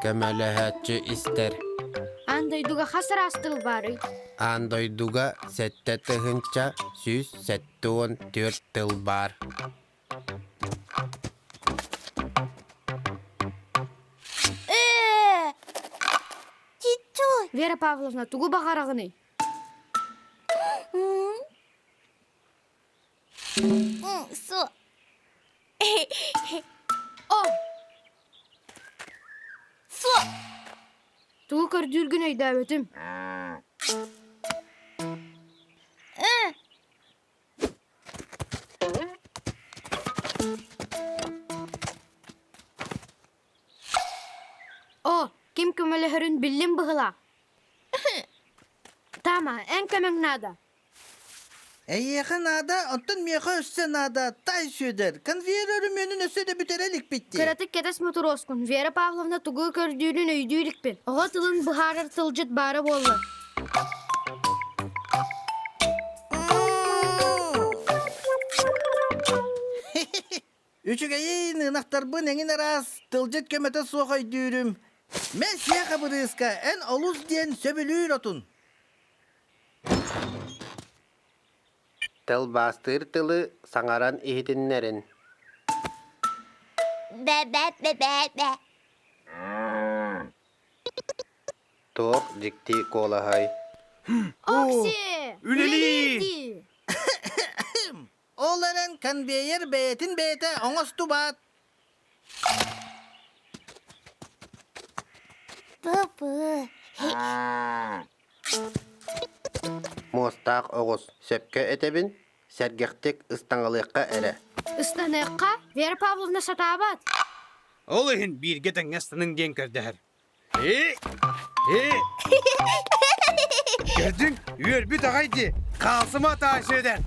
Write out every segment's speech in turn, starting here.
Көмөлөһөөччү истэр. Аан дойдуга хас араас тыл баарый? Аан дойдуга 7174 тыл баар. Ээ! Титой! Вера Павловна, тугу баҕараҕыный? Со. О! Со. Тугу көрдүүргүн өйдөөбөтүм. О, ким көмөлөһөрүн биллим быһыылаах. Тама, эн көмөҥ наада. Эйиэхэ наада, оттон миэхэ өссө наада, Тай Сүөдэр, конвейер өрөмүөнүн өссө да бүтэрэ иликпит дии. Кыратык кэтэс мотуруоскун, Вера Павловна тугу көрдүүрүн өйдүү иликпин. Оҕо тылын быһаарар тылдьыт баара буолла. Үчүгэйин ынахтарбын эҥин араас тылдьыт көмөтө суох өйдүүрүм. Мэ сиэх абырыыска эн олус диэн сөбүлүүр отун. Тылбаастыыр тылы саҥаран иһитиннэрин. Бэ-бэ-бэ-бэ-бэ. Туох дьикти куолаһай? Окси! Үлэлиир! Үлэлиир! Ол эрэн конвейер бэйэтин бэйэтэ оҥостубат. Бы-бы. Муостаах оҕус, сөпкө этэбин, сэргэхтик ыстаҥалыахха эрэ. Ыстаныахха Вера Павловна сатаабат. Ол иһин бииргэ тэҥҥэ ыстаныҥ диэн көрдөһөр. Э, э. Көрдүҥ, үөрбүт аҕай дии. Хаалсыма таай Сүөдэр.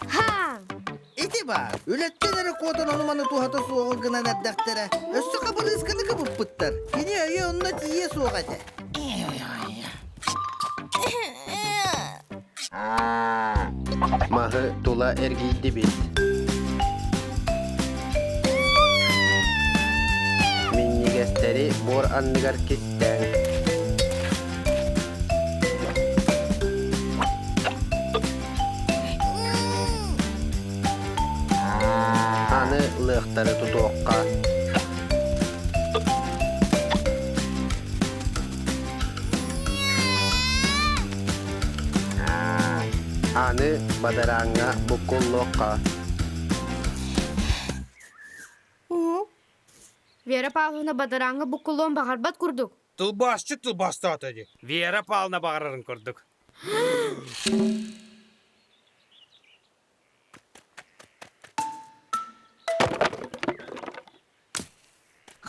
Ха! Ити баар, үлэттэн эрэ куотан ону-маны туһата суоҕу гынан эрдэхтэрэ. Өссө хабырыысканы кыбыппыттар. Кини өйө онно тиийиэ суох этэ. Маһы тула эргийдибит. Минньигэстэри буор анныгар кистээҥ. Аны лыахтары тутуохха. Аны бадарааҥҥа буккуллуохха. Вера Павловна бадарааҥҥа буккуллуон баҕарбат курдук. Тылбаасчыт тылбаастаата дии. Вера Павловна баҕарарын курдук.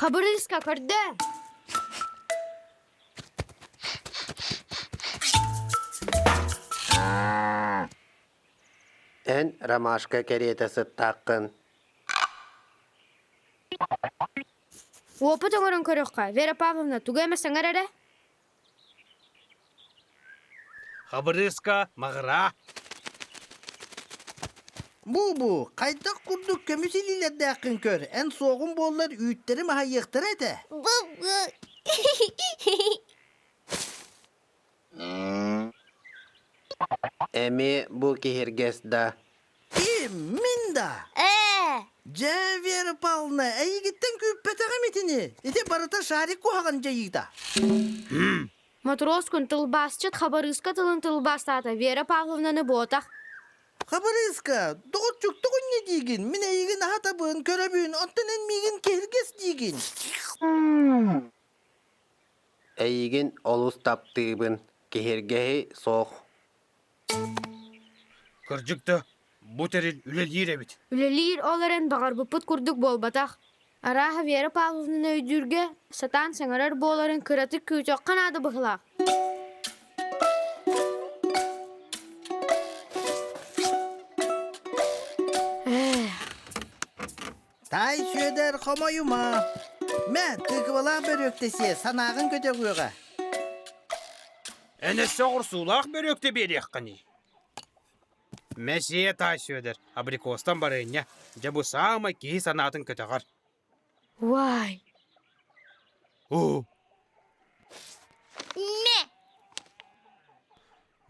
Хабырыыска көрдөө! Эн ромашка кэриэтэ сыттааххын. Уопут оҥорон көрүөххэ, Вера Павловна тугу эмэ саҥар эрэ? Хабырыыска маҕыраа. Бу-бу, хайдах курдук көмүс илиилэрдээххин көр, эн суоҕун буоллар үүттэрим аһайыахтара этэ. Бу-бу. Эмиэ бу киһиргэс да? Ким, мин да? Ээ. Дьэ, Вера Павловна, эйигиттэн күүппэтэҕим итини. Ити барыта шарик куһаҕан дьайыыта. Матроскун тылбаасчыт Хабарыыска тылын тылбаастаата Вера Павловнаны буотах. Хабарыыска, доҕорчук тоҕунньа диигин, мин эйигин аһатабын, көрөбүн, оттон эн миигин киһиргэс диигин. Эйигин олус таптыыбын, киһиргэһи суох. Кырдьык да, бу тэрил үлэлиир эбит. Үлэлиир ол эрэн баҕарбыппыт курдук буолбатах. Арааһа Вера Павловнаны өйдүүргэ, сатаан саҥарар буоларын кыратык күүтүөххэ наада быһыылаах. Таай Сүөдэр хомойума. Мэ, тыквалаах бөрүөктэсиэ, санааҕын көтөҕүөҕэ. Эн өссө оҕурсуулаах бөрүөктэ биэриэххиний. Месье Таай Сүөдэр, абрикостан барыанньа, дьэ бу саамай киһи санаатын көтөҕөр. Уай! Оо, Мэ.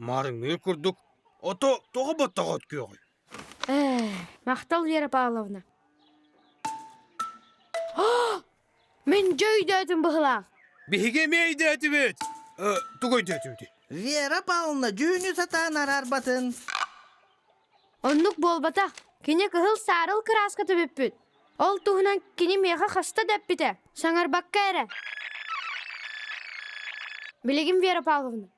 маарыҥныыр курдук, ото тоҕо баттаҕа от күөҕүй? Ээ, махтал Вера Павловна. Мин дьэ өйдөөтүм быһылаах. Биһиги эмиэ өйдөөтүбүт. Э, тугу өйдөөтүбүтүй? Вера Павловна дьүһүнү сатаан араарбатын. Оннук буолбатах. Кини кыһыл саарыл кырааската бүппүт. Ол туһунан кини миэхэ хаста да эппитэ. Саҥарбакка эрэ. Билигин Вера Павловна.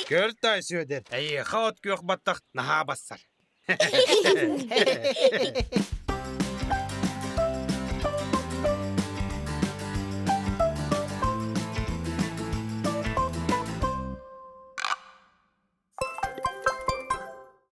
Көр таай Сүөдэр, эйиэхэ от күөх баттах наһаа бассар.